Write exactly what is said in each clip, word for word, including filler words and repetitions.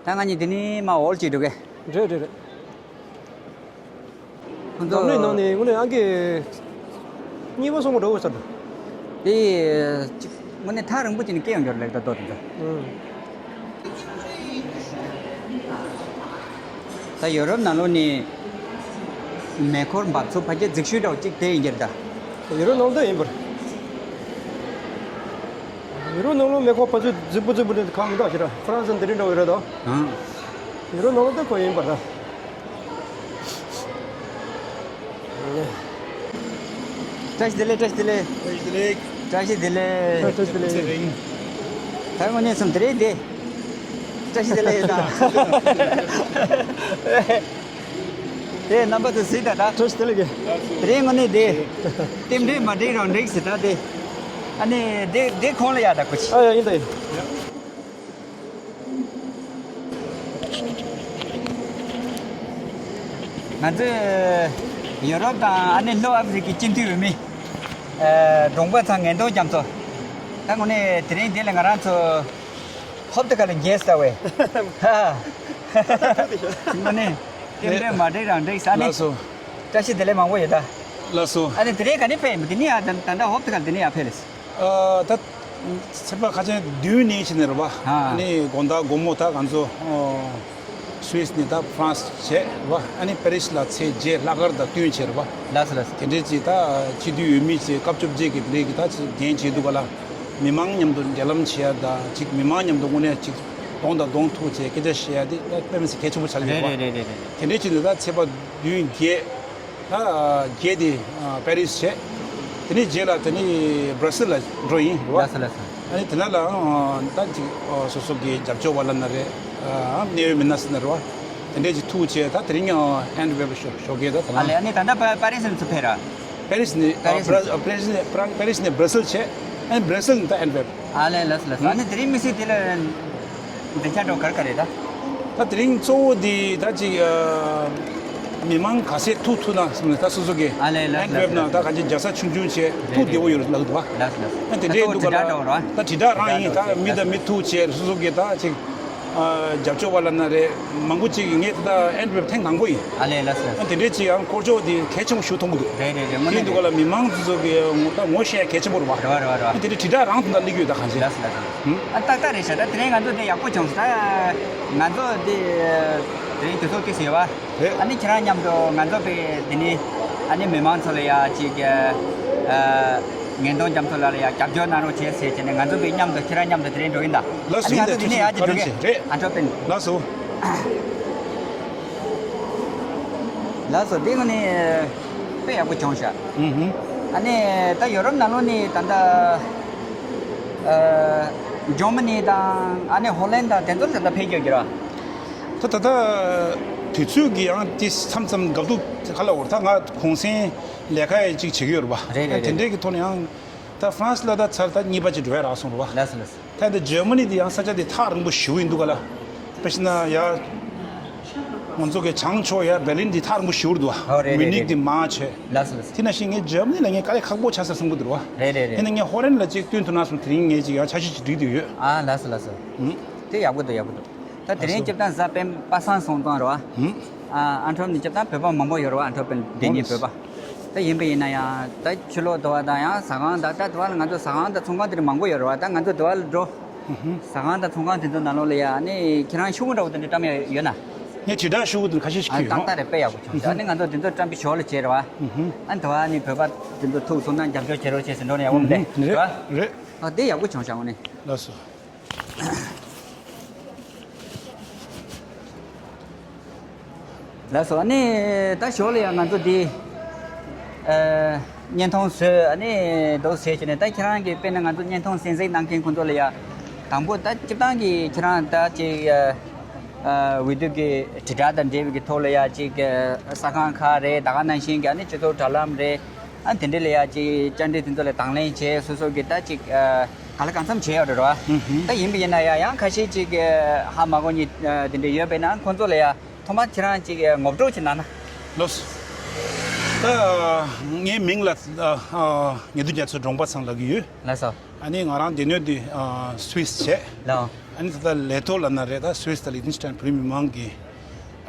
ད་ང་གཉིས་འདི་ནས་མར་འོལ་ཅིག་འགྲོ་གི། རེད་རེད་རེད། ཁོང་ཚོ་འཛམ་གླིང་ནང་ནས་དངོས་གནས་ཨང་ཀི་གཉིས་པ་གསུམ་པ་འགྲོ་དགོས་ས་རེད། དེ་ཅིག་དངོས་གནས་ཐག་རིང་པོ་ཅིག་ནས་སྐྱེལ་ཡོང་རྒྱུ་རེད་ལེགས་ད་ལྟོ་དེ་ཚོ། ཨང་། ད་ཡོ་རོབ་ནང་ལོགས་ནས་མེ་འཁོར་འབབ་ཚུགས་ཕལ་ཆེར་རྫིག་ཤོས་འདྲ་བོ་གཅིག་དེ་ཡིན་གྱི་རེད་ད། ཡོ་རོབ་ནང་ལོགས་ཡིན་པར། ཡོ་རོབ་ནང་ལོགས་མེ་འཁོར་ཕལ་ཆེར་རྫིག་པོ་རྫིག་པོ་དེ་གང་མི་འདུག་ཞེ་དྲག་ཧྥ་རན་སི་འདི་འདྲ་འདྲ་བོ་ཡོད་རེད་ད། ཨང་། ཡོ་རོབ་ནང་ལོགས་དེ་ཁོ་ཡིན་པར་ད། བཀྲ་ཤིས་བདེ་ལེགས། བཀྲ་ཤིས་བདེ་ལེགས། བཀྲ་ཤིས་བདེ་ལེགས། བཀྲ་ཤིས་བདེ་ལེགས། བཀྲ་ཤིས་བདེ་ལེགས། ད་དངོས་གནས་སམ་དེ་རེད་དེ། བཀྲ་ཤིས་བདེ་ལེགས་ཡོད་ད། དེ་རྣམ་པ་ཚོ་གཟིགས་ད་ད། བཀྲ་ཤིས་བདེ་ལེགས། དེ་རིང་དངོས་གནས་དེ། རྟེན་འབྲེལ་མ་འགྲིག་རང་འགྲིག་ཟེར་ད་དེ། ཨ་ནི་དེ་དེ་ཁོང་ལ་ཡག་ད་ཁུ་ཆི། ཨ་ཡ་ཡིན་ད་ཡིན། ང་ཚོས་ཡོ་རོབ་དང་ཨ་ནི་ལྷོ་ཨ་ཕི་རི་ཀའི་སྤྱི་འཐུས་འོས་མི། ཨ། གྲོང་པ་ཚང་ངན་གཏོང་རྒྱ་མཚོ། ད་དངོས་གནས་དེ་རིང་འདི་ལ་ང་རང་ཚོ་ཧོབ་ཏེ་ཁ་ལ་འགྱེལ་ས་བས། ཧ། དངོས་གནས་དེ་འདྲ་མ་འགྲིག་རང་འགྲིག་ས་ནི། ལགས་སོ། བཀྲ་ཤིས་བདེ་ལེགས་མང་པོ་ཡོད་ད། ལགས་སོ། ཨ་ནི་དེ་རིང་ག་ནས་ཕེབས་ཡིན་པ་འདི་ནི་ཡ་ད་ད་ལྟ་ཧོབ་ཏེ་ཁ་ལ་འདི་ནི་ཡ་ཕེབས་ལེ། ཨ། ད་ཚེས་པ་ཁ་ཆེན་བདུན་ནས་ཕྱིན་ནས་རེད་བ། ཨ་ནི་དགོང་དག་དགོང་མོ་ད་ང་ཚོ་ཨོ་སུད་སི་ནས་ད་ཧྥ་རན་སི་བྱས་རེད་བ། ཨ་ནི་པེ་རིས་ལ་ཚེས་བརྒྱད་ལྷག་དཀར་དང་བསྟུན་བྱས་རེད་བ། ལགས་སོ་ལགས་སོ། དེ་འདྲའི་ཅིག་ད་སྤྱི་འཐུས་འོས་མི་ཅིག་སྐབས་བཅོ་བརྒྱད་ཀྱི་དེ་འདྲའི་གི་ད་ཅིག་འགན་བྱེད་དུས་ག་ལ་མི་མང་མཉམ་དུ་འབྲེལ་ལམ་བྱེད་ཡ་ད་ཅིག་མི་མང་མཉམ་དུ་དངོས་གནས་ཅིག་གདོང་དང་གདོང་ཐུག་བྱས་སྐད་ཆ་བཤད་ཡ་དེ་ད་དཔེ་མི་སྲིད་གལ་ཆེན་པོ་ཆགས་ཀྱི་རེད་རེད་བ། རེད་རེད་རེད། དེ་འདྲའི་ཅིག་ནས་ད་ཚེས་པ་བདུན་བརྒྱད། ད་རྗེས་དེ་པེ་རིས་བྱས། དེ་ནས་རྗེས་ལ་དེ་ནས་སྦྲ་སིལ་ལ་འགྲོ་ཡིན་རེད་བ། ལགས་སོ་ལགས་སོ། ཨ་ནི་དེ་ན་ལའང་ད་ཅིག་སོ་སོ་གི་རྒྱབ་སྐྱོར་བ་ལབ་ན་རེད། གནད་ཡོད་མི་སྣ་ཟེར་ན་རེད་བ། དེ་འདྲས་ཅིག་ཐུག་བྱས་ད་དེ་རིང་ཡང་ཨན་ཝེབ་ཞོགས་ཞོགས་ཀས་ད་དེ་ཨ་ལས་ན། ཨ་ནི་ད་ལྟ་པ་པེ་རིས་ནས་ཚུར་ཕེབས་ར། པེ་རིས་ནས་པེ་རིས་ནས། པེ་རིས་ནས་པེ་རིས་ནས་སྦྲ་སིལ་བྱས། ཨ་ནི་སྦྲ་སིལ་ནས་ད་ཨན་ཝེབ། ཨ་ལས་ལགས་སོ་ལགས་སོ། ཨ་ནི་དེ་རིང་དམིགས་བསལ་དེ་ལ་མདུན་ཆ་འགྲོ་གར་ག་རེད་ད། ད་དེ་རིང་གཙོ་བོ་དེ་ད་ཅིག་ཨ། མི་མང་ག་ཚད་ཐུག་ཐུབ་ན་བསམ་ནས་ད་སོ་སོ་གི་ཨ་ལས་ལགས་ཨན་ཝེབ་ནང་ད་ག་ཅིག་རྒྱལ་ས་ཆུང་ཆུང་བྱས་ཐུག་བདེ་བོ་ཡོད་ལབ་འདུག་བ། ལགས་སོ་ལགས་སོ། ཨ་དེ་འདྲའི་འདུག་ག་ལ་ད་དྲིལ་བསྒྲགས་རང་ཡིན། ད་མི་དང་མི་ཐུག་བྱས་སོ་སོ་གི་ད་ཅིག་ཨ། རྒྱབ་སྐྱོར་བ་ལབ་ན་རེད། མང་པོ་ཅིག་ངས་ད་ལྟ་ཨན་ཝེབ་ཐེངས་དང་པོ་ཡིན། ཨ་ལས་ལགས་སོ། ཨ་དེ་འདྲའི་ཅིག་ཡང་སྐོར་ཅོག་དེ་གལ་ཆེན་པོ་ཞིག་མཐོང་གི་འདུག་རེད་རེད་རེད། དངོས་དེ་གནས་འདུག་ག་ལ་རེད། མི་མང་ཚོ་ཚོ་གི་ད་ངོ་ཤེས་ཡ་གལ་ཆེན་པོ་རེད་བ། རེད་བ་རེད་བ་རེད་བ། ཨ་དེ་འདྲའི་དྲིལ་བསྒྲགས་རང་དང་ད་སླེབས་ཀྱི་ཡོད་ད་གང་ཅི། ལགས་སོ་ལགས་སོ། ཨ་ཏག་ཏག་རེད་ཤག་ད་དེ་རིང་ང་ཚོ་འདི་ཡག་པོ་བྱུང་སོང་། ད་ང་ཚོ་འདི་དེ་རིང་དུས་ཚོད་ཏོག་ཙམ་ཡོད་བ། རེད། ཨ་ནི་ཁྱེད་རང་མཉམ་དུ་ང་ཚོ་དཔེ་འདི་ནི་ཨ་ནི་མི་མང་ཚོ་ལ་ཡ་ཅིག་ཨ། ངན་གཏོང་རྒྱ་མཚོ་ལགས་ལ་ཡ་རྒྱབ་སྐྱོར་གནང་རོགས་བྱེད་ཟེར་བྱས་ནས་ང་ཚོ་དཔེ་མཉམ་དུ་ཁྱེད་རང་མཉམ་དུ་དེ་རིང་འགྲོ་གིན་ད། ལགས་སོ། ཨ་ནི་ང་ཚོ་དེ་ནས་ཡར་ཅིག་འགྲོ་གི། རེད། ཨ་འགྲོ་པིན། ལགས་སོ། ལགས་སོ། འདི་ངོ་ནི་དཔེ་ཡག་པོ་བྱུང་ཤག་ཨུ་ཧུམ། ཨ་ནི་ད་ཡོ་རོབ་ནང་ལོགས་ནི་ད་ལྟ་ཨ། ཇར་མ་ནི་དང་ཨ་ནི་ཧོ་ལན་དང་དེ་ཚོ་ད་ལྟ་ཕེབས་ཀྱི་ཡོད་ཀྱི་ར། ད་ད་ལྟ་དུས་ཚོད་ཀྱི་ཡང་དེ་མཚམས་མཚམས་འགབ་འདུག་ག་ལ་འོར། ད་ང་གུང་སེང་ལས་ཀ་ཡི་ཅིག་བྱེད་ཀྱི་ཡོད་རེད་པ། རེད་རེད་རེད། དེ་འདྲའི་གི་ཐོག་ནས་ཡང་ད་ཧྥ་རན་སི་ལ་ད་ཚར་ད་གཉིས་པ་ཅིག་འགྲོ་ཡ་རག་སོང་རེད་པ། ལགས་སོ་ལགས་སོ། ད་འདི་ཇར་མ་ནི་དེ་ཡང་ས་ཆ་དེ་ཐག་རིང་པོ་ཞེ་པོ་ཡིན་འདུག་ག་ལ། དཔེ་བྱས་ན་ཡ། ང་ཚོ་གི་བྱང་ཕྱོགས་ཡ་བེར་ལིན་དེ་ཐག་རིང་པོ་ཞེ་པོ་འདུག་བ། ཨོ་རེད་རེད་རེད། མིའུ་ནིག་དེ་མར་བྱས། ལགས་སོ་ལགས་སོ། དེ་ནང་བཞིན་ངས་ཇར་མ་ནི་ལ་ངས་དཀའ་ལས་ཁག་པོ་ཆགས་ས་བསམ་གི་འདུག་བ། རེད་རེད་རེད། ཡིན་ན་ངས་ཧོ་ལན་ལ་ཅིག་བསྟུན་ཐུབ་ན་བསམ། དེ་རིང་ངས་ཅིག་ཡང་འཆར་གཞི་ཅིག་སྒྲིག་བསྡད་ཡོད། ཨ་ལགས་སོ་ལགས་སོ། ཨུམ། དེ་ཡག་པོ་འདུག་ཡག་པོ་འདུག་ད་དེ་རིང་ལགས་སོ། སྐྱབས་དང་གཟའ་སྤེན་པ་སངས་སོང་ཙང་རེད་བ། ཨུམ། ཨ་ཨན་ཊོབ་ནས་སྐྱབས་དང་བོད་པ་མང་པོ་ཡོད་རེད་བ། ཨན་ཊོབ་པན་དེ་ཉིད་བོད་པ། ད་ཡིན་པ་ཡིན་ན་ཡང་ད་ཕྱི་ལོགས་དུ་བ་དང་ཡང་ཟ་ཁང་དང་ད་དུ་བ་ལ་ང་ཚོ་ཟ་ཁང་དང་ཚོང་ཁང་དེ་འདྲ་མང་པོ་ཡོད་རེད་བ། ད་ང་ཚོ་དུ་བ་ལ་འགྲོ། ཨུ་ཧུམ། ཟ་ཁང་དང་ཚོང་ཁང་དེ་ཚོ་ནང་ལོགས་ལ་ཡ་ཨ་ནི་ཁྱེད་རང་ཤོག་བུ་འདྲ་བོ་དེ་འདྲ་བཀྲམ་ཡ་ཡོད་ན། ངས་དྲིལ་བསྒྲགས་ཤོག་བུ་དེ་འདྲ་ཁ་ཤས་ཤིག་ཨ་ཁྱེར་ཏག་ཡོང་། ཏག་རེད། དཔེ་ཡག་པོ་བྱུང་ཤག་ཨ་ནི་ང་ཚོ་དེ་ཚོ་བཀྲམ་པའི་ཞོར་ལ་བྱས་རེད་བ། ཨུ་ཧུམ། ཨ་ནི་དུ་བ་ཨ་ནི་བོད་པ་དེ་ཚོ་ཐུག་སོང་ན་རྒྱབ་སྐྱོར་བྱེད་རོགས་བྱེད་ཟེར་འགྲོ་ན་ཡག་པོ་མི་འདུག་ཨུ་ཧུམ། རེད་རེད། ཨ་དེ་ཡག་པོ་བྱུང་ཤག་དངོས་གནས། ལགས་སོ། ལགས་སོ། ཨ་ནི་ད་ཞོར་ལ་ཡང་ང་ཚོ་འདི་ཨ་བརྙན་ཐུང་བཟོས། ཨ་ནི་འདུག་ཟེར་བྱས་ནས་ད་ཁྱེད་རང་གིས་དཔེར་ན་ང་ཚོ་བརྙན་ཐུང་གསན་གཟིགས་གནང་མཁན་ཁོང་ཚོ་ལ་ཡང་དང་པོ་ད་སྤྱིར་བཏང་གི་ཁྱེད་རང་ད་ཅིག་ཨ་ཨ་འོས་བསྡུ་གི་དྲིལ་བསྒྲགས་དང་འབྲེལ་བའི་གི་ཐོག་ལ་ཡང་ཅིག་ཨ་ས་ཁང་ཁག་རེད། ད་ག་ནང་བཞིན་གྱི་ཨ་ནི་སྤྱི་ཚོགས་དྲ་ལམ་རེད། ཨ་དེ་འདྲ་ལ་ཡ་ཅིག་བཅར་འདྲི་དེ་ཚོ་ལ་དང་ལེན་བྱས། སོ་སོ་གི་ད་ཅིག་ཨ་ག་ལ་གང་འཚམ་བྱས་ཡོད་རེད་བ། ཧུམ་ཧུམ། ད་ཡིན་པ་ཡིན་ན་ཡ་ཡང་ཁ་ཤས་ཅིག་ཨ་ཧ་མ་གོ་མཁན་ཨ་དེ་འདྲ་ཡོད་པས་ན་ཁོང་ཚོ་ལ་ཡ་ཐོག་མར་ཁྱེད་རང་ཅིག་ཨ་ངོ་སྤྲོད་ཅིག་གནང་ན། ལགས་སོ། ད་ངའི་མིང་ལ་ཨ་ཨ་ཉེ་དུ་རྒྱ་མཚོ་འབྲོང་པ་ཚང་ལབ་ཀྱི་ཡོད། ལགས་སོ། ཨ་ནི་ང་རང་སྡེ་སྣོད་འདི་ཨ་སུད་སི་བྱས། ལགས། ཨ་ནི་ད་ལྟ་ལེ་ཐོ་ལབ་ན་རེད། ད་སུད་སི་དང་ལི་ཐན་སི་ཊན་བོད་མི་མང་གི་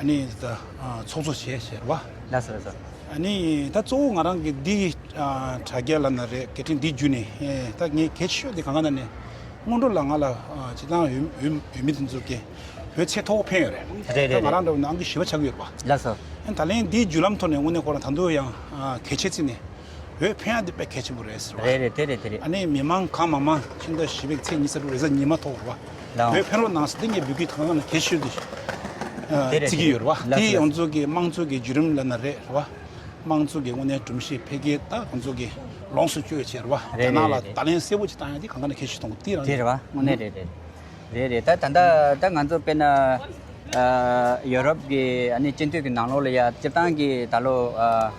ཨ་ནི་ད་ལྟ་ཚོགས་གཙོ་བྱས་བྱས་རེད་བ། ལགས་སོ་ལགས་སོ། ཨ་ནི་ད་གཙོ་བོ་ང་རང་གི་འདི་དྲ་རྒྱ་ལབ་ན་རེད། སྐད་འཕྲིན་འདི་བརྒྱུད་ནས་ད་ངས་གལ་ཆེ་ཤོས་དེ་གང་ག་ན་ནས་སྔོན་འགྲོ་ལ་ང་ལ་སྤྱི་བཏང་འོས་འོས་འོས་མི་དེ་ཚོ་གི་བོད་ཚད་མཐོ་བོ་ཕན་ཡོད་རེད། རེད་རེད་ད་ང་རང་འདྲ་བོ་ནང་གི་ཞི་བ་ཆགས་ཀྱི་ཡོད་རེད་བ། ལགས་སོ། ཨ་ནི་ད་ལན་འདིའི་བརྒྱུད་ལམ་ཐོག་ནས་དངོས་གནས་ཁོ་རང་ད་དུང་ཡང་གལ་ཆེ་བརྩིས་ནས། བོད་ཕན་ཡག་འདི་དཔེ་གལ་ཆེན་པོ་རེད་ཟེར་བ། རེད་རེད་དེ་རེད་དེ་རེད། ཨ་ནི་མི་མང་གང་མང་མང་ཕྱི་ཟླ་བཞི་པའི་ཚེས་ཉི་ཤུ་རྩ་དྲུག་རེས་གཟའ་ཉི་མ་ཐོག་རེད་བ། ལའོ། བོད་ཕན་རོགས་གནང་ཟེར་འདི་ངས་འབོད་སྐུལ་དང་ནང་གལ་ཆེ་ཤོས་འདི་དེ་རེད་བརྩི་གི་ཡོད་རེད་བ། ལགས་དེ་སོ་ང་ཚོ་གི་དམངས་གཙོ་གི་བརྒྱུད་རིམ་ལབ་ན་རེད་རེད་བ། དམངས་གཙོ་གི་དངོས་གནས་སྒྲོམ་གཞི་འཕེལ་རྒྱས་ད་ང་ཚོ་གི་ལོངས་སུ་སྤྱོད་ཡོད་ཆེད་རེད་བ། རེད་དེ་ནང་རེད་ལ་རེད། ད་ལན་གསལ་པོ་ཅིག་བཏང་ཡ་འདི་གང་ག་ནས་གལ་ཆེ་མཐོང་གི་འདི་རང་དེ་རེད་བ། དངོས་གནས་རེད་རེད། རེད་རེད། ད་ད་ལྟ་ད་ང་ཚོ་དཔེར་ན་ཨ་ཡོ་རོབ་ཀྱི་ཨ་ནི་སྤྱི་འཐུས་ཀྱི་ནང་ལོགས་ལ་ཡ་སྤྱིར་བཏང་གི་ད་ལོ་ཨ་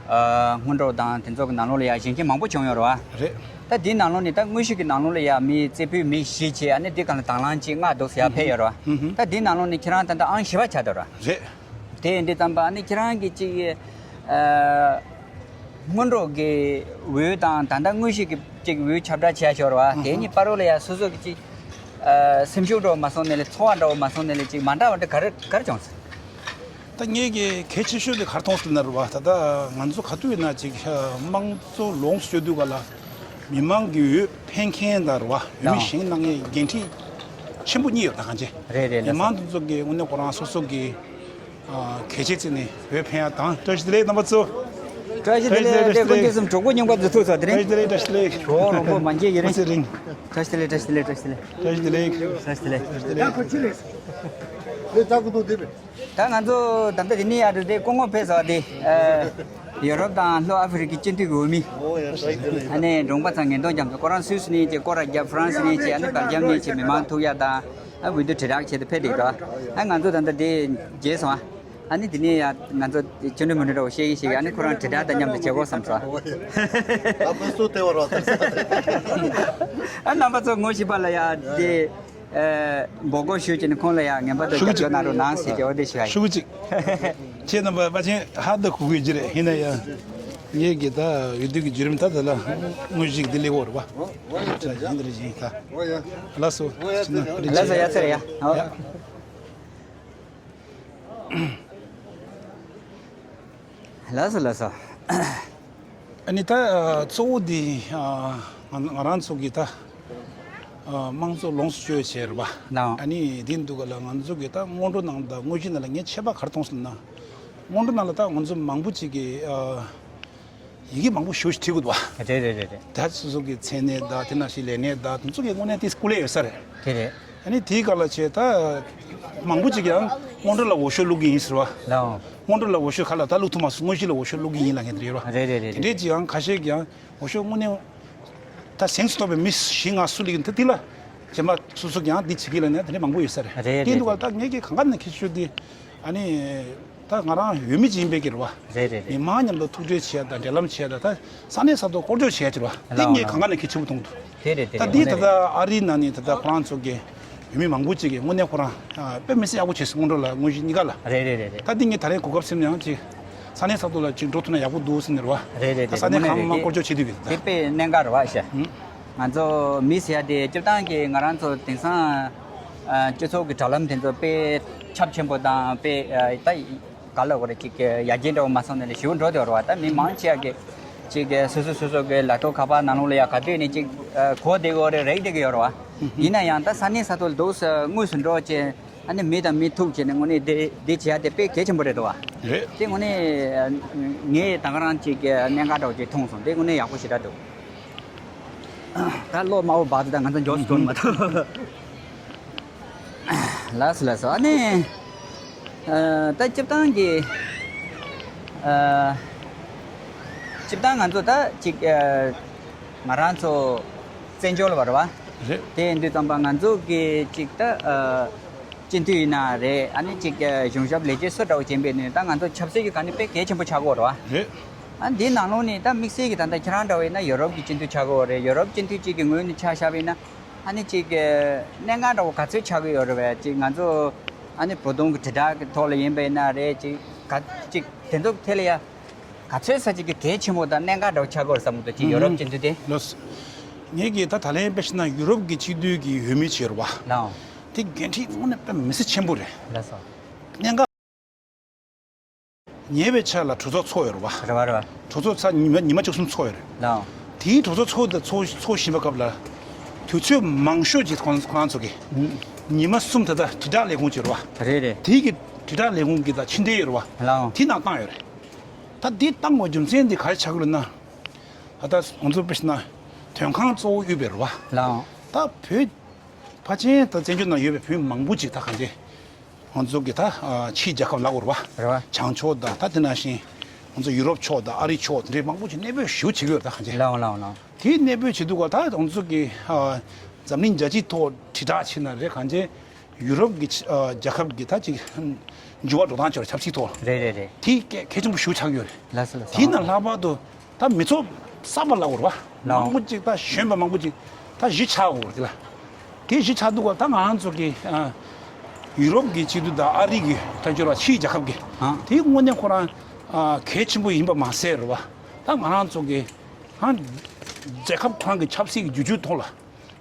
ཨ་སྔོན་འགྲོ་དང་དེ་ཚོ་གི་ནང་ལོགས་ལ་ཡ་གཞོན་སྐྱེས་མང་པོ་བྱུང་ཡོད་རེད་བ། རེད། ད་འདིའི་ནང་ལོགས་ནས་ད་དངོས་གཞི་གི་ནང་ལོགས་ལ་ཡ་མི་རྩེ་ཕུད་མི་བཞི་བྱས་ཨ་ནི་འདི་གང་ལ་དང་བླངས་ཅིག་མངགས་འདུག་ཟེར་ཡ་ཕེབས་ཡོད་རེད་བ། ཧུམ་ཧུམ། ད་འདིའི་ནང་ལོགས་ནས་ཁྱེད་རང་ད་ལྟ་ཨང་བཞི་པ་ཆགས་འདུག་རེད་བ། རེད། དེ་ཡིན་དུས་ཙམ་པ་ཨ་ནི་ཁྱེད་རང་གི་ཅིག་ཨ་སྔོན་འགྲོ་གི་འོས་དང་ད་ལྟ་དངོས་གཞི་གི་ཅིག་འོས་ཁྱབ་བསྒྲགས་བྱས་ཤོར་བ་དེ་གཉིས་བར་ལ་ཡ་སོ་སོ་གི་ཅིག་ཨ་སེམས་ཤུགས་འདྲ་བོ་མ་སོང་ནས་ལས་ཚོར་བ་འདྲ་བོ་མ་སོང་ནས་ལས་ཅིག་མ་འདྲ་བ་འདྲ་ག་རེ་ག་རེ་བྱུང་སོང་། ད་ངས་ཀྱི་གལ་ཆེ་ཤོས་དེ་ག་རེ་མཐོང་སོང་ན་རེད་བ། ད་ལྟ་ང་ཚོ་ག་དུས་ཡིན་ན་ཅིག་དམངས་གཙོ་ལོངས་སུ་སྤྱོད་དུས་ག་ལ་མི་མང་གི་འོས་འཕེན་མཁན་དང་རེད་བ། འོས་མི་བཞེངས་གནང་མཁན་འགན་འཁྲི་ཆེན་པོ་གཉིས་ཡོད་ད་གང་ཅི། རེད་རེད་མི་ལགས་སོ། མང་དེ་ཚོ་གི་དངོས་གནས་ཁོ་རང་སོ་སོ་གི་ཨ་གལ་ཆེ་བརྩིས་ནས་འོས་འཕེན་ཡ་དང་། བཀྲ་ཤིས་བདེ་ལེགས་རྣམ་པ་ཚོ། བཀྲ་ཤིས་བདེ་ལེགས། བཀྲ་ཤིས་བདེ་ལེགས། དཀོན་མཆོག་གསུམ་གྲོགས་པོ་རྙིང་པ་འཛུལ་ཐུབ་སོང་དེ་རིང་། བཀྲ་ཤིས་བདེ་ལེགས། བཀྲ་ཤིས་བདེ་ལེགས། གྲོགས་རོང་པོ་མ་འགྱེལ་ཡི་རིང་། བཀྲ་ཤིས་བདེ་ལེགས། བཀྲ་ཤིས་བདེ་ལེགས། བཀྲ་ཤིས་བདེ་ལེགས། བཀྲ་ཤིས་བདེ་ལེགས། བཀྲ་ཤིས་བདེ་ལེགས། བཀྲ་ཤིས་བདེ་ལེགས། ད་ང་ཚོ་ད་ལྟ་དེ་ནས་ཡར་འགྲོ་དུས་སྐུ་ངོ་ཕེབས་སོང་དེ། ཨ་ཡོ་རོབ་དང་ལྷོ་ཨ་ཧྥེ་རི་ཁའི་སྤྱི་འཐུས་ཀྱི་འོས་མི། ཨ་ནི་འབྲོང་པ་ཚང་ངན་གདོང་རྒྱ་མཚོ་ཁོ་རང་སུད་སི་ནས་ཅིག་སྐོར་ར་རྒྱབ། ཧྥ་རན་སི་ནས་ཅིག་ཨ་ནི་སྦེལ་ཇམ་ནས་ཅིག་མི་མང་ཐུག་ཡ་དང་ཨ་འོས་བསྡུ་དྲིལ་བསྒྲགས་བྱེད་དུ་ཕེབས་བསྡད་འདུག་ཨ་ང་ཚོ་ད་ལྟ་དེ་མཇལ་སོང་ཨ། ཨ་ནི་དེ་ནས་ཡ་ང་ཚོ་ཅི་འདྲ་མི་འདྲ་འདྲ་བོ་བཤད་ཀྱི་བཤད་ཀྱི་ཨ་ནི་ཁོ་རང་དྲིལ་བསྒྲགས་དང་མཉམ་དུ་བྱེད་དགོས་བསམ་སོང་ཨ། ཨ་རྣམ་པ་ཚོ་ངོ་ཤེས་པ་ལ་ཡ་དེ། ཨ་འབོད་སྐུལ་ཞུས་བྱས་ནས་ཁོང་ལ་ཡང་ངན་པ་དང་ཞུ་གི་རྒྱབ་སྐྱོར་གནང་རོགས་གནང་ཞེས་བྱ་བ་དེ་ཞུ་ཡ་ཡིན། ཞུ་གི་ཅིག་ཁྱེད་རྣམ་པ་པ་ཆེན་ཧ་ད་གོ་གི་ཅི་རེད། ཡིན་ན་ཡང་ངེད་ཀྱི་ད་འོས་བསྡུ་གི་བརྒྱུད་རིམ་ད་ད་ལ་དངོས་གཞི་འདི་ལས་འོར་བ་ཡིན་འདི་རེད་ཡིན་ད་ལགས་སོ། ཕྱི་ནང་རིན་ལགས་སོ་ཆེ་ཡ་ཚེ་རེད་ཡ། ཡ། ལགས་སོ་ལགས་སོ། ཨ་ནི་ད་གཙོ་བོ་འདི་ང་ང་རང་ཚོ་གི་ད་དམངས་གཙོ་ལོངས་སུ་སྤྱོད་བྱས་རེད་པ། ལགས། ཨ་ནི་འདི་འདུག་ག་ལ་ང་ཚོ་གི་ད་སྔོན་འགྲོ་ནང་དང་དངོས་གཞི་ནང་ལ་ངས་ཁྱད་པར་ག་རེ་མཐོང་སོང་ན། སྔོན་འགྲོ་ནང་ལ་ད་ང་ཚོ་མང་པོ་ཅིག་གི་ཡི་གེ་མང་པོ་ཞེ་པོ་ཅིག་བྲིས་དགོས་འདུག་བ། རེད་རེད་རེད་རེད། ད་སོ་སོ་གི་མཚན་གནས་དང་དེ་ནང་བཞིན་ལས་གནས་དང་དེ་ཚོ་གི་དངོས་གནས་དེ་སྐུ་ལས་ཡོད་ས་རེད། དེ་རེད། ཨ་ནི་དེའི་སྐབས་ལ་བྱས་ད་མང་པོ་ཅིག་ཡང་སྔོན་འགྲོ་ལ་འོས་ཤོག་བླུག་གི་ཡིན་ཟེར་བ། ལའོ། སྔོན་འགྲོ་ལ་འོས་ཤོག་ག་ལ་ད་བླུག་ཐུབ་མ་སོང་། དངོས་གཞི་ལ་འོས་ཤོག་བླུག་གི་ཡིན་ལབ་མཁན་དེ་རེད་བ། རེད་རེད་རེད་དེ་རེད། འདྲས་ཅིག་ཡང་ཁ་ཤས་ཀྱིས་ཡང་འོས་ཤོག་དངོས་གནས་ད་གཟེངས་སུ་ཐོན་པའི་མི་བཞི་ལྔ་སུ་ལ་ཡིན་ད་དེ་ལ་རྗེས་མ་སོ་སོ་གིས་ཡང་འདི་བྱེད་ཀྱི་ལབ་ནས་དེ་འདྲས་མང་པོ་ཡོད་ས་རེད། རེད་དེ་རེད་འདུག་ག་རེད། ད་ངེད་ཀྱིས་གང་ག་ནས་ཁྱེད་ཆོས་འདི་ཨ་ནི། ད་ང་རང་འོས་མི་ཅིག་ཡིན་པའི་གི་རེད་བ། རེད་རེད་རེད། མི་མང་མཉམ་དུ་ཐུག་འཕྲད་བྱེད་ཡ་དང་འབྲེལ་ལམ་བྱེད་ཡ་དང་ད་ས་གནས་ས་ཐོག་སྐོར་སྐྱོད་བྱེད་ཡ་ཅིག་རེད་བ། དེ་ལའོ་ངས་ལའོ། གང་ག་ནས་གལ་ཆེན་པོ་མཐོང་འདུག་དེ་རེད་དེ་ད་རེད། འདི་དངོས་ད་གནས་ལྟར་རེད། ཨ་རིའི་ནང་ནས་ད་ལྟ་ཁོ་རང་ཚོ་གི་འོས་མི་མང་པོ་ཅིག་གིས་དངོས་གནས་ཁོ་རང་དཔེ་མི་སྲིད་ཡག་པོ་བྱས་སོང་། སྔོན་འགྲོ་ལ་དངོས་གཞི་གཉིས་ཀ་ལ། རེད་རེད་རེད་རེད། ད་འདི་ངས་ད་རེས་གོ་སྐབས་ཟིན་ན་ཡང་ཅིག་ས་གནས་ས་ཐོག་ལ་ཅིག་འགྲོ་ཐུབ་ན་ཡག་པོ་འདུག་ཟེར་ནས་རེད་བ། རེད་རེད་ད་རེད། ས་གནས་དངོས་གནས་གང་མང་མང་རེད། སྐོར་སྐྱོད་བྱེད་དུས་གི་ད། དེ་དཔེ་གནད་འགག་རེད་བ་ཤ། ཧུམ། ང་ཚོ་མི་ཟེར་ཡ་དེ་སྤྱིར་བཏང་གི་ང་རང་ཚོ་དེང་སང་ཨ་སྤྱི་ཚོགས་ཀྱི་དྲ་ལམ་དེ་ཚོ་དཔེ་ཁྱབ་ཆེན་པོ་དང་དཔེ་ཨ་ད་ག་ལ་གོ་རེ་ཅིག་ཡར་རྒྱས་འདྲ་བོ་མ་སོང་ནས་ལས་ཞེ་པོ་འགྲོ་བསྡད་ཡོད་རེད་བ། ད་མི་མང་ཆེ་བ་གི་ཅིག་སོ་སོ་སོ་སོ་གི་ལག་ཐོག་ཁ་པར་ནང་ལོགས་ལ་ཡ་ག་དུས་ནས་ཅིག་གོ་བསྡད་ཀྱི་ཡོད་རེད། རེག་བསྡད་ཀྱི་ཡོད་རེད་བ། ཡིན་ན་ཡང་ད་ས་གནས་ས་ཐོག་ལ་འདུག་ས་དངོས་སུ་འགྲོ་བྱས་ཨ་ནི་མི་དང་མི་ཐུག་བྱས་ནས་དངོས་གནས་བསྡད་བསྡད་བྱེད་ཡ་དེ་དཔེ་གལ་ཆེན་པོ་རེད་འདུག་བ། རེད། དེ་དངོས་གནས་ངས་ད་ག་རང་ཅིག་གནད་འགག་འདྲ་བོ་ཅིག་མཐོང་སོང་། དེ་དངོས་གནས་ཡག་པོ་ཞེ་དྲག་འདུག་ད་ལོ་མང་པོ་བར་དུ་ད་ང་ཚོ་མགྱོགས་སུ་འགྲོ་ནི་མ་གཏོགས། ལགས་སོ་ལགས་སོ། ཨ་ནི། ཨ་ད་སྤྱིར་བཏང་གི། ཨ་སྤྱིར་བཏང་ང་ཚོ་ད་ཅིག་ཨ་ང་རང་ཚོ་བཙན་བྱོལ་བ་རེད་བ། རེད། དེ་ཡིན་དུས་ཙམ་པ་ང་ཚོ་གི་ཅིག་ད་ཨ་སྤྱི་འཐུས་ཡིན་ན་རེད། ཨ་ནི་ཅིག་གཞུང་ཞབས་ལས་བྱེད་སུ་འདྲ་བོ་ཡིན་པའི་ནི་ད་ང་ཚོ་ཆབ་སྲིད་ཀྱི་ག་ནས་དཔེ་གལ་ཆེན་པོ་ཆགས་ཀྱི་ཡོད་རེད་བ། རེད། ཨ་འདིའི་ནང་ལོགས་ནས་ད་དམིགས་བསལ་གྱི་ད་ལྟ་ཁྱེད་རང་འདྲ་བ་ཡིན་ན་ཡོ་རོབ་ཀྱི་སྤྱི་འཐུས་ཆགས་ཀྱི་ཡོད་རེད། ཡོ་རོབ་སྤྱི་འཐུས་གཅིག་གི་ངོས་ནས་ཆ་བཞག་པ་ཡིན་ན་ཨ་ནི་ཅིག་གནད་འགག་འདྲ་བོ་ག་ཚོད་ཆགས་ཀྱི་ཡོད་རེད་བས། ཅིག་ང་ཚོ་ཨ་ནི་བོད་དོན་གྱི་དྲིལ་བསྒྲགས་ཀྱི་ཐོག་ལ་ཡིན་པ་ཡིན་ན་རེད། ཅིག་ག་ཅིག་དེ་ཚོ་ཐད་ལ་ཡ་ག་ཚོད་ས་ཅིག་གི་གལ་ཆེན་པོ་དང་གནད་འགག་འདྲ་བོ་ཆགས་ཀྱི་ཡོད་རེད་བསམ་གྱི་འདུག་ཅིག་ཡོ་རོབ་སྤྱི་འཐུས་དེ། ལགས། ངེད་ཀྱིས་ད་ད་ལན་དཔེ་བཞག་ན་ཡུ་རོབ་ཀྱི་སྤྱི་འཐུས་ཀྱི་འོས་མི་ཅིག་ཡོད་རེད་བ། ལགས། དེ་འགན་འཁྲི་དངོས་གནས་དཔེ་མི་སྲིད་ཆེན་པོ་རེད། ལགས་སོ། གནད་འགག་ཉེ་བའི་ཆར་ལ་གྲོས་ཚོགས་ཚོགས་ཡོད་རེད་བ། རེད་བ་རེད་བ། གྲོས་ཚོགས་ཚར་ཉི་མ་ཉི་མ་བཅུ་གསུམ་ཚོགས་ཡོད་རེད། ལགས། དེའི་གྲོས་ཚོགས་ཚོགས་དང་ཚོགས་ཚོགས་བཞིན་པའི་སྐབས་ལ་དུས་ཚོད་མང་ཤོས་ཅིག་ཁོང་ཁོ་རང་ཚོ་གིས་ཉི་མ་གསུམ་ད་ལྟ་དྲིལ་བསྒྲགས་ལས་ཁུངས་ཅིག་ཡོད་རེད་བ། རེད་རེད། དེའི་གི་དྲིལ་བསྒྲགས་ལས་ཁུངས་ཀྱི་ད་ཕྱི་འབྲེལ་ཡོད་རེད་བ། ལགས། དེའི་ནང་བཏང་ཡོད་རེད། ད་འདི་བཏང་བའི་རྒྱུ་མཚན་འདི་ག་རེ་ཆགས་ཀྱི་ཡོད་ན། ད་ལྟ་ང་ཚོ་དཔེ་བཞག་ན་དོན་ཁང་གཙོ་བོ་དབུས་པའི་རེད་བ། ལགས། ད་བོད་ཕལ་ཆེར་ད་བཙན་བྱོལ་ནང་ཡོད་པའི་བོད་མང་པོ་ཅིག་ད་གང་ཅི་ང་ཚོ་གི་ད་ཕྱིའི་རྒྱལ་ཁབ་ལབ་དགོས་རེད་བ། རེད་བ། བྱང་ཕྱོགས་དང་ད་དེ་ནང་བཞིན་ང་ཚོ་ཡུ་རོབ་ཕྱོགས་དང་ཨ་རི་ཕྱོགས་དེ་འདྲའི་མང་པོ་ཅིག་གནས་སྤོས་ཞེ་པོ་བྱེད་ཀྱི་ཡོད་རེད་ད་གང་ཅི། ལགས་འོང་ལགས་འོང་ལགས། དེའི་གནས་སྤོས་བྱེད་དུས་ག་ད་ང་ཚོ་གི་འཛམ་གླིང་རྒྱལ་སྤྱིའི་ཐོག་དྲིལ་བསྒྲགས་བྱེད་ན་རེད་གང་ཅི། ཡུ་རོབ་ཀྱི་ཨ་རྒྱལ་ཁབ་ཀྱི་ད་ཅིག་འགྱུར་བ་འགྲོ་སྟངས་ཅིག་ཆབ་སྲིད་ཐོག་ལ། རེད་རེད་རེད། དེ་གལ་གལ་ཆེན་པོ་ཞེ་པོ་ཆགས་ཡོད་རེད། ལགས་སོ་ལགས་སོ། དེ་ན་ལྷག་པར་དུ་ད་མི་ཚོགས་གསར་པ་ལབ་དགོས་རེད་བ། ལགས། མང་པོ་ཅིག་ད་གཞོན་པ་མང་པོ་ཅིག་ད་གཞི་ཆགས་དགོས་རེད་ལ། དེ་གཞི་ཆགས་འདུག་ག་ད་ང་རང་ཚོ་གི་ཨ་ཡུ་རོབ་ཀྱི་སྤྱི་འཐུས་དང་ཨ་རི་གི་ད་འབྱོར་བ་ཕྱིའི་རྒྱལ་ཁབ་ཀྱི་ཨ་དེ་དངོས་གནས་ཁོ་རང་ཨ་གལ་ཆེན་པོ་ཡིན་པ་མ་ཟད་རེད་བ། ད་ང་རང་ཚོ་གི་ཨ་རྒྱལ་ཁབ་ཁོ་རང་གི་ཆབ་སྲིད་ཀྱི་འགྱུར་འགྱུར་ཐོག་ལ།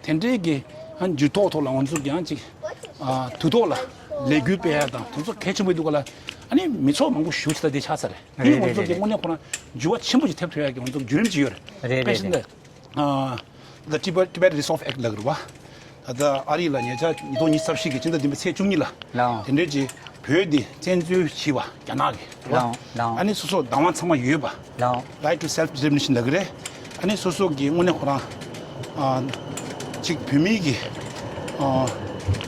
དེ་འདྲའི་གི་ཨ་འགྱུར་ལྡོག་ཐོག་ལ་ང་ཚོ་ཀྱང་ཅིག་ཨ་དུས་ཐོག་ལ་ལས་འགུལ་སྤེལ་ཡ་དང་དེ་ཚོ་གལ་ཆེན་པོ་འདུག་ག་ལ། ཨ་ནི་མི་ཚོགས་མང་པོ་ཞེ་པོ་ཅིག་ད་དེ་ཆགས་ཚར་རེད། རེད་དེ་ང་ཚོ་རེད་གི་རེད། དངོས་གནས་ཁོ་ན་འགྱུར་བ་ཆེན་པོ་ཅིག་ཐེབས་ཐུབ་ཡ་གི་ང་ཚོ་བརྒྱུད་རིམ་ཅིག་ཡོད་རེད། རེད་དཔེ་རེད་བཞིན་རེད། དུ་ཨ་The Tibet Tibet Resolve Act ལབ་ཀྱི་རེད་བ། ད་ལྟ་ཨ་རི་ལ་ཉེ་ཆར་ཉིས་སྟོང་ཉི་ཤུ་རྩ་བཞི་གི་སྤྱི་ཟླ་བདུན་པའི་ཚེས་བཅུ་གཉིས་ལ། ལའོ། དེ་འདྲའི་ཅིག་བོད་འདི་བཙན་འཛུལ་བྱས་པ་རྒྱ་ནག་གིས་རེད་བ། ལའོ་ལའོ། ཨ་ནི་སོ་སོ་བདག་དབང་ཚང་མ་ཡོད་པ། ལའོ། Right to self determination ལབ་ཀྱི་རེད། ཨ་ནི་སོ་སོ་གི་དངོས་གནས་ཁོ་རང་ཨ་ཅིག་བོད་མིའི་གི་ཨ་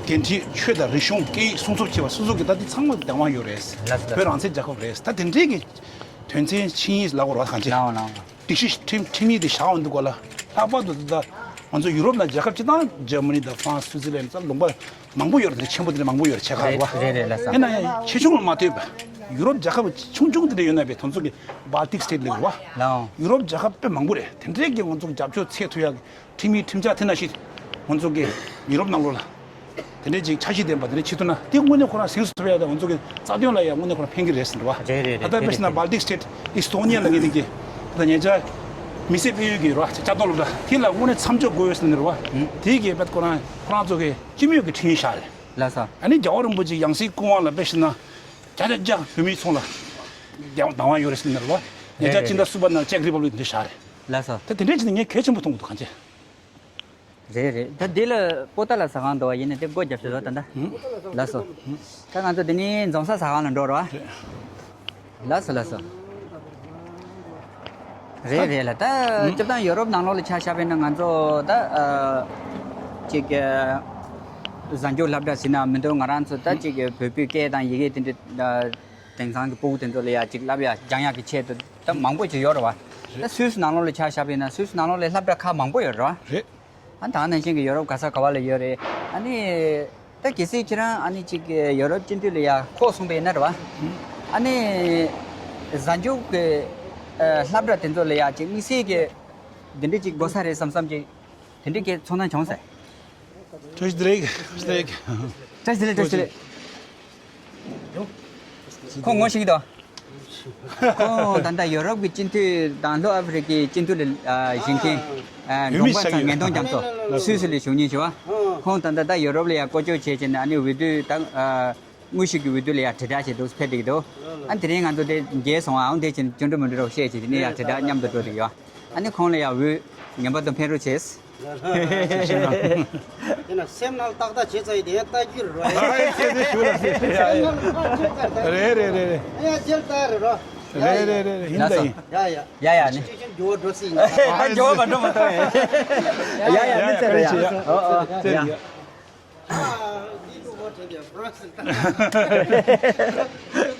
འགན་འཁྲི་ཆོས་དང་རིག་གཞུང་སྐད་ཡིག་སྲུང་སྐྱོབ་བྱེད་པ་སོ་སོ་གི་ད་འདི་ཚང་མ་བདག་དབང་ཡོད་རེད། ལགས་སོ་ལགས་སོ། བོད་རང་བཙན་རྒྱལ་ཁབ་རེད། ད་དེ་འདྲའི་གི་དོན་ཚན་ཆིངས་ཡིག་ལབ་དགོས་རེད་བ་གང་ཅི། ལའོ་ལའོ། སྒྲིག་གཞི་ཁྲིམས་ཁྲིམས་ཡིག་དེ་བཞག་འོང་དུས་སྐོར་ལ་ལྷག་པར་དུ་ད་ང་ཚོ་ཡུ་རོབ་ནང་རྒྱལ་ཁབ་སྤྱི་དང་ཇར་མ་ནི་དང་ཧྥ་རན་སི་སུའུ་ཙི་ལན་ཙམ་ལུང་པ་མང་པོ་ཡོད་རེད། ཆེན་པོ་དེ་འདྲ་མང་པོ་ཡོད་རེད་ཆེ་ཁག་རེད་བ། རེད་རེད་ལགས་སོ། ཡིན་ན་ཡང་ཆེ་ཆུང་ལ་མ་ལྟོས་པ་ཡུ་རོབ་རྒྱལ་ཁབ་ཆུང་ཆུང་དེ་འདྲ་ཡོད་ན་བས་དེ་ཚོ་གི་Baltic State ལབ་ཀྱི་རེད་བ། ལའོ། ཡུ་རོབ་རྒྱལ་ཁབ་དཔེ་མང་པོ་རེད། དེ་འདྲའི་གི་ང་ཚོ་རྒྱབ་སྐྱོར་འཚོལ་ཐུབ་ཡག་གི་ཁྲིམས་ཡིག་ཁྲིམས་འཆར་དེ་ནང་བཞིན་ང་ཚོ་གི་ཡུ་རོབ་ནང་ལོགས་ལ། དེ་འདྲའི་ཅིག་འཆར་གཞི་ལྡན་པ་དེ་འདྲ་ཕྱིན་ཐུབ་ན་དེ་དངོས་གནས་ཁོ་རང་གཟིགས་སུ་ཐུབ་ཡ་དང་ང་ཚོ་གི་རྩ་དོན་ལ་ཡང་དངོས་གནས་ཁོ་རང་ཕན་གྱི་རེད་ཟེར་བ། རེད་རེད་རེད། ད་ལྟ་དཔེ་བྱས་ན་Baltic State Estonia ལ་ངེས་ལེགས་ཀྱི་ད་ལྟ་ཉེ་ཆར་མི་སེར་སྤེལ་ཡུལ་གྱི་རོ་ལྕགས་རྡོ་སློབ་གྲྭ་དེ་ལ་དངོས་གནས་མཚམས་འཇོག་དགོས་ཟེར་ནས་རེད་བ། དེའི་གི་དཔེ་ཁོ་རང་ཁོ་རང་ཚོ་གི་སྤྱི་མོས་ཀྱི་ཁྲིམས་ཡིག་བཞག་རེད། ལགས་སོ། ཨ་ནི་རྒྱལ་བ་རིན་པོ་ཆེ་ཡང་སྲིད་སྐུ་དབང་ལ་དཔེ་བྱས་ན་བརྒྱ་ཆ་བརྒྱ་བོད་མིའི་ཚོགས་ལ་བདག་དབང་ཡོད་རེད་ཟེར་ནས་རེད་བ། ཉེ་ཆར་རེད་རེད་སྤྱི་ཟླ་གསུམ་པ་ནང་Czech Republic དེ་འདྲ་བཞག་རེད། ལགས་སོ། ད་དེ་འདྲའི་ཆེད་དུ་ངས་གལ་ཆེན་པོ་མཐོང་གི་འདུག་གང་ཅི། རེད་རེད། ད་འདི་ལ་པོ་ཏཱ་ལ་ཟ་ཁང་འདུག་བ། ཡིན་ན་དེ་སྒོ་རྒྱབ་ཤོག་ད་ལྟ། ལགས་སོ། ད་ང་ཚོ་འདི་ནས་འཛོམས་ས་ཟ་ཁང་ལ་འགྲོ་རོགས། ལགས་སོ་ལགས་སོ། རེད་རེད་ལ་ད་སྤྱིར་བཏང་ཡོ་རོབ་ནང་ལོགས་ལ་ཆ་བཞག་པ་ཡིན་ན་ང་ཚོ་ད་ཅིག་གཟའ་མཇུག་སློབ་གྲྭ་ཟིན་ན་མི་འདུག་ང་རང་ཚོ་ད་ཅིག་བོད་པའི་སྐད་དང་ཡི་གེ་དེ་འདྲ་དེང་སང་གི་ཕྲུ་གུ་དེ་ཚོ་ལ་ཡ་ཅིག་བསླབ་ཡ་སྦྱང་ཡ་གི་ཆེད་དུ་ད་མང་པོ་ཅིག་ཡོད་རེད་བ། ད་སུད་སི་ནང་ལོགས་ལ་ཆ་བཞག་པ་ཡིན་ན་སུད་སི་ནང་ལོགས་ལ་སློབ་གྲྭ་ཁག་མང་པོ་ཡོད་རེད་བ། རེད། ཨ་ད་ནང་བཞིན་གྱི་ཡོ་རོབ་ག་ས་ག་བ་ལ་ཡོད་རེད། ཨ་ནི་ད་གལ་སྲིད་ཁྱེད་རང་ཨ་ནི་ཅིག་ཡོ་རོབ་སྤྱི་འཐུས་ལ་ཡ་ཁོག་སོང་པ་ཡིན་ན་རེད་བ། ཨ་ནི་གཟའ་མཇུག་གི་ཨ་སློབ་གྲྭ་དེ་ཚོ་ལ་ཡ་ཅིག་དམིགས་བསལ་གྱི་འདི་འདྲ་ཅིག་དགོས་ས་རེད་བསམ་བསམ་ཅིག་དེ་འདྲ་གི་ཚོར་སྣང་བྱུང་ཟེར། བཀྲ་ཤིས་བདེ་ལེགས། བཀྲ་ཤིས་བདེ་ལེགས། བཀྲ་ཤིས་བདེ་ལེགས། བཀྲ་ཤིས་བདེ་ལེགས། ཁོང་ངོ་ཤེས་ཀྱི་འདུག་ཁོང་ད་ལྟ་ཡོ་རོབ་ཀྱི་སྤྱི་འཐུས་དང་ལྷོ་ཨ་ཧྥེ་རི་ཀའི་སྤྱི་འཐུས་ལ་བཞེངས་མཁན་འབྲོང་པ་ཚང་ངན་གདོང་རྒྱ་མཚོ་སུད་སི་ལ་བཞུགས་མཁན་ཞུ་བ། ཁོང་ད་ལྟ་ད་ཡོ་རོབ་ལ་ཡང་སྐོར་སྐྱོད་བྱས་བྱས་ནས་ཨ་ནི་འོས་བསྡུ་ད་དངོས་གཞི་གི་འོས་བསྡུ་ལ་ཡང་དྲིལ་བསྒྲགས་བྱས་འདུག་ཕེབས་བསྡད་ཀྱི་འདུག་ཨ་དེ་རིང་ང་ཚོ་དེ་མཇལ་སོང་ཨ། འོང་དེ་བཞིན་ཅུང་འདྲ་མི་འདྲ་རོགས་བཤད་བྱས་དེ་ནས་ཡང་དྲིལ་བསྒྲགས་མཉམ་དུ་འགྲོ་བསྡད་ཀྱི་ཡོད། ཨ་ནི་ཁོང་ལ་ཡང་འོས་ངན་པ་དང་ཕན་རོགས་བྱས། དེ་ན་སེམས་ནང་ཏག་ཏག་བྱེད་ཚར་ཡི་དེ་ཡང་ལྟ་རྒྱུ་རེད་རོ། ཨ་ཡ་ཁྱེད་ཚོ་ཞུ་ལ་ཟེར། སེམས་ནང་ཁ་ཆེ་ཚར་ད། རེད་རེད་རེད་རེད། ཨ་ཡ་རྗེས་ལྟ་རེད་རོ། རེད་རེད་རེད་རེད། ཡིན་ད་ཡིན། ཡ་ཡ། ཡ་ཡ་ནི། ཅིག་ཅིག་འགྱུར་བ་འགྲོ་སྲིད་ཡིན། ཨ་འགྱུར་བ་མ་འགྲོ་མ་གཏོགས། ཡ་ཡ་ནི་ཚེ་རེད་ཡ། ཨོ་ཨོ་ཡ། ཨ་འདི་ལུག་མོ་བྲེས་ཏེ་ཕོ་རོ་སི་ལྟ།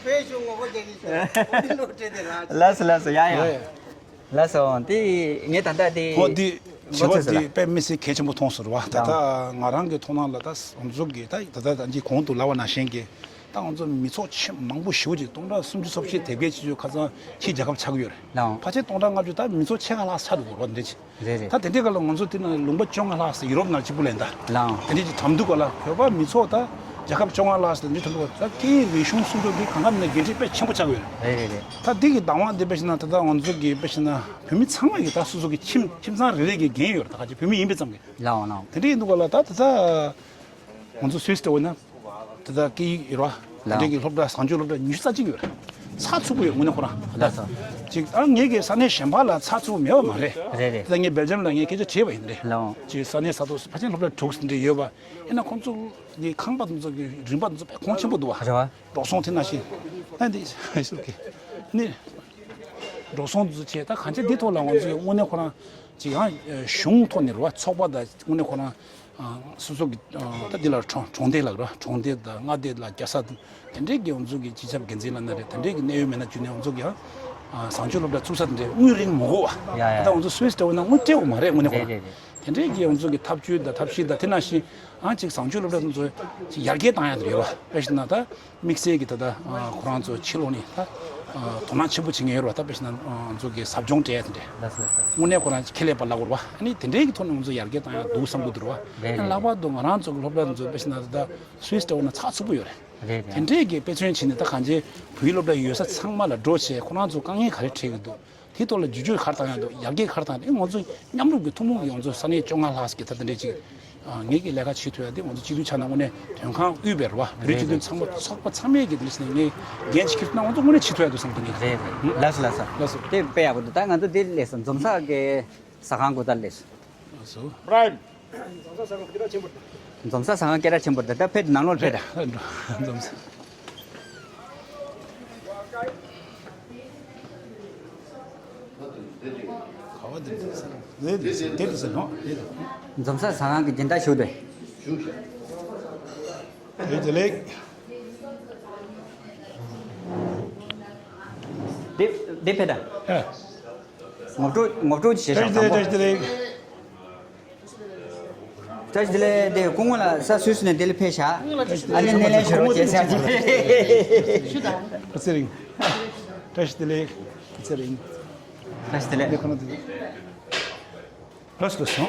བེ་ཤུ་ངོ་བོ་རྒྱག་གི་ཤོག་འདི་ལུག་བྲེས་ཏེ་ར། ལགས་སོ་ལགས་སོ་ཡ་ཡ། ལགས་སོ། དེ་ངས་ད་ལྟ་དེ་ཨོ་དེ་དྲི་བ་དེ་དཔེ་མི་སྲིད་གལ་ཆེན་པོ་མཐོང་སོང་ར་བ། ད་ལྟ་ང་རང་གི་མཐོང་སྣང་ལ་ད་ང་ཚོ་གི་ད་ད་ལྟ་ད་ཅི་གོང་དུ་ལབ་པ་ནང་བཞིན་གྱི་ད་ང་ཚོ་མི་ཚོགས་ཆེ་མང་པོ་ཞེ་པོ་ཅིག་སྟོང་ཕྲག་སུམ་ཅུ་སོ་བཞི་དེབ་སྐྱེལ་བྱེད་རྒྱུ་ཁ་སང་ཕྱིའི་རྒྱལ་ཁབ་ཆགས་ཀྱི་ཡོད་རེད། ལགས། ཕལ་ཆེར་སྟོང་ཕྲག་ལྔ་བཅུ་ད་མི་ཚོགས་ཕྱེད་ཀ་ལྷག་ཆགས་འདུག་གོ་ར་འདི་ཅི། རེད་རེད། ད་དེ་འདྲའི་སྐབས་ལ་ང་ཚོ་དེ་ན་ལུང་པ་བཅོ་ལྔ་ལྷག་ཙམ་ཡུ་རོབ་ནང་གཅིག་པུ་ལེན་ད། ལའང་། དེ་འདྲའི་ཅིག་དམ་འདུག་ག་ལ་བོད་པ་མི་ཚོགས་ད་ རྒྱལ་ཁབ་བཅོ་ལྔ་ལྷག་ཙམ་འདི་ཐུབ་འདུག་ད་སྐད་ཡིག་རིག་གཞུང་སྲུང་སྐྱོབ་འདི་གང་ག་མིན་ན་འགན་འཁྲི་དཔེ་ཆེན་པོ་ཆགས་ཡོད་རེད། རེད་རེད་རེད། ད་འདི་གི་བདག་དབང་འདི་དཔེ་བཞག་ན་ད་ལྟ་ང་ཚོ་གི་དཔེ་བཞག་ན་བོད་མི་ཚང་མ་གི་ད་སོ་སོ་གི་ཁྱིམ་ཁྱིམ་ཚང་རེ་རེ་གི་འགན་ཡོད་རེད། ད་ག་ཅིག་བོད་མི་ཡིན་པའི་ཙམ་གི། ལའོ་ལའོ། དེ་འདྲ་ཡིན་འདུག་ག་ལ། ད་ད་ད་ང་ཚོ་སུད་སི་འདྲ་བོ་ཡིན་ན་ད་ད་སྐད་ཡིག་ཡོད་རེད་བ། དེ་ལའོ། འདྲའི་གི་སློབ་གྲྭ་བཟང་སྤྱོད་སློབ་གྲྭ་ཉི་ཤུ་རྩ་གཅིག་ཡོད་རེད། ཚགས་ཚུད་པོ་ཡོད། དངོས་གནས་ཁོ་རང་ལགས་སོ། ཅིག་ཨ་ངེད་ཀྱི་ས་གནས་གཞན་པ་ལ་ཚགས་ཚུད་པོ་མེད་པ་མ་རེད། རེད་རེད། ད་ངས་སྦེལ་ཇམ་ལ་ངས་སྐད་ཆ་དྲིས་པ་ཡིན་རེད། ལའོ། ཅིག་ས་གནས་ས་ཐོག་ཕལ་ཆེར་སློབ་གྲྭ་དྲུག་ཙམ་འདྲ་ཡོད་པ། ཡིན་ན་ཁོང་ཚོ་གི་ཁང་པ་དེ་ཚོ་གི་རིན་པ་དེ་ཚོ་དཔེ་གོང་ཆེན་པོ་འདུག་བ། རེད་བ། འགྲོ་སོང་དེ་ནང་བཞིན། ཨ་འདི་ཨ་ཤུ་གི་ནི་འགྲོ་སོང་དེ་ཚོ་བྱས། ད་གང་ཅི་འདི་ཐོག་ལ་ང་ཚོས་དངོས་གནས་ཁོ་རང་ཅིག་ཡང་གཞུང་ཐོག་ནས་རེད་བ། ཚོགས་པ་དང་དངོས་གནས་ཁོ་རང་སོ་སོ་གི་ད་འདི་ལ་གྲོང་གྲོང་སྡེ་ལ་རེད་བ། གྲོང་སྡེ་དང་མངའ་སྡེ་ལ་རྒྱལ་ས་དང་དེ་འདྲའི་གི་ང་ཚོ་གི་སྤྱི་ཁྱབ་འགན་འཛིན་ལ་ན་རེད། དེ་འདྲའི་གི་གནད་ཡོད་མེད་ན་བརྒྱུད་ནས་ང་ཚོ་གི་ཡང་བཟང་སྤྱོད་སློབ་གྲྭ་བཙུགས་ས་དེ་འདྲའི་དངུལ་རིན་མི་དགོས་བ། ཡ་ཡ། ད་ང་ཚོ་སུད་སི་འདྲ་བོ་ན་དངུལ་སྤྲད་དགོས་མ་རེད་དངོས་གནས་ཁོ་རང་། རེད་རེད་རེད། དེ་འདྲའི་གི་ང་ཚོ་གི་ཐབས་བྱུས་དང་ཐབས་ཤེས་དང་དེ་ནང་བཞིན་ཨང་ཅིག་བཟང་སྤྱོད་སློབ་གྲྭ་ཚོ་ཅིག་ཡར་རྒྱས་བཏང་ཡ་དེ་རེད་བ། དཔེ་བཞག་ན་ད་དམིགས་བསལ་གྱི་ད་ལྟ་ཁོ་རང་ཚོ་ཕྱི་ལོགས་ནས་ད་དོ་སྣང་ཆེན་པོ་བྱེད་མཁན་ཡོད་རེད་བ། ད་དཔེ་བཞག་ན་ང་ཚོ་གི་ཟབ་སྦྱོང་སྤྲད་ཡ་དེ་འདྲས། ལགས་སོ་ལགས་སོ། དངོས་གནས་ཁོ་རང་ཁྱད་ལས་པ་ལབ་དགོས་རེད་བ། ཨ་ནི་དེ་འདྲའི་གི་ཐོག་ནས་ང་ཚོ་ཡར་རྒྱས་བཏང་ཡ་འདུག་བསམ་གྱི་འདུག་རེད་བ། རེད་རེད། ལྷག་པར་དུ་ང་རང་ཚོ་གི་སློབ་གྲྭ་ཚོ་དཔེ་བཞག་ན་ད་ལྟ་སུད་སི་འདྲ་བོ་ན་ཚགས་ཚུད་པོ་ཡོད་རེད། རེད་རེད། དེ་འདྲས་ཀྱི་དཔེ་མཚོན་བྱས་ནས་ད་གང་ཅི་བོད་ཡིག་སློབ་གྲྭ་ཡོད་ས་ཚང་མ་ལ་འགྲོ་བྱས་ཁོ་རང་ཚོ་དཀའ་ངལ་ག་རེ་འཕྲད་ཀྱི་འདུག་དེ་ཐོག་ལ་བསྒྱུར་བཅོས་ག་རེ་བཏང་ཡག་འདུག་ཡར་རྒྱས་ག་རེ་བཏང་ཡག་འདུག་ང་ཚོ་མཉམ་རུབ་ཀྱི་ཐུན་མོང་གི་ང་ཚོ་ས་གནས་བཅོ་ལྔ་ལྷག་ཙམ་གྱི་ད་དེ་འདྲས་ཅིག་ངེད་ཀྱི་ལས་ཀ་བྱེད་ཐུབ་ཡག་དེ་ང་ཚོ་སྤྱི་འཐུས་ཆགས་ན་དངོས་གནས་དོན་ཁང་དབུས་པའི་རེད་བ། བོད་རིགས་སྤྱི་མཐུན་ཚང་མ་ཚོགས་པ་ཚང་མས་ཀྱི་དེ་འདྲས་ནས་ངས་འགན་ཅིག་འཁྱེར་ཐུབ་ན་ང་ཚོ་དངོས་གནས་བྱེད་ཐུབ་ཡག་འདུག་བསམ་གྱི་ངས། རེད་རེད། ལགས་སོ་ལགས་སོ། ལགས་སོ། དེ་དཔེ་ཡག་པོ་འདུག་ད་ང་ཚོ་དེ་སླེབས་སོང་། འཛོམས་ས་གི་ཟ་ཁང་སྒོ་རྩར་སླེབས་སོང་། ལགས་སོ། འཛོམས་ས་ཟ་ཁང་སྐད་གྲགས་ཆེན་པོ་རེད། ད་ཕེབས་ནང་ལོགས་ཕེབས་ད། འཛོམས་ས། ག་བ་འདི་འཛོམས་ས་རེད། འདི་འདི་ཟེར་ནོ། འཛོམས་ས་ཟ་ཁང་གི་སྦྱིན་བདག་ཞུ་དེ། བཀྲ་ཤིས་བདེ་ལེགས། འདི་འདི་ཕེབས་ད། ཨ། ངོ་སྤྲོད་ངོ་སྤྲོད་བྱེད་བཀྲ་ཤིས་བདེ་ལེགས། བཀྲ་ཤིས་བདེ་ལེགས། བཀྲ་ཤིས་བདེ་ལེགས། དེ་སྐུ་ངོ་ལགས་ས་སུད་སི་ནས་འདི་ལ་ཕེབས་ཤག་ཨ་ནི་སྣེ་ལེན་ཞུ་རོགས་བྱེད་ཟེར་གྱི། ཨ་ཚེ་རིང་། བཀྲ་ཤིས་བདེ་ལེགས། ཨ་ཚེ་རིང་། བཀྲ་ཤིས་བདེ་ལེགས། འདི་ཁོ་ན་འདི། ལགས་སོ་ལགས་སོ།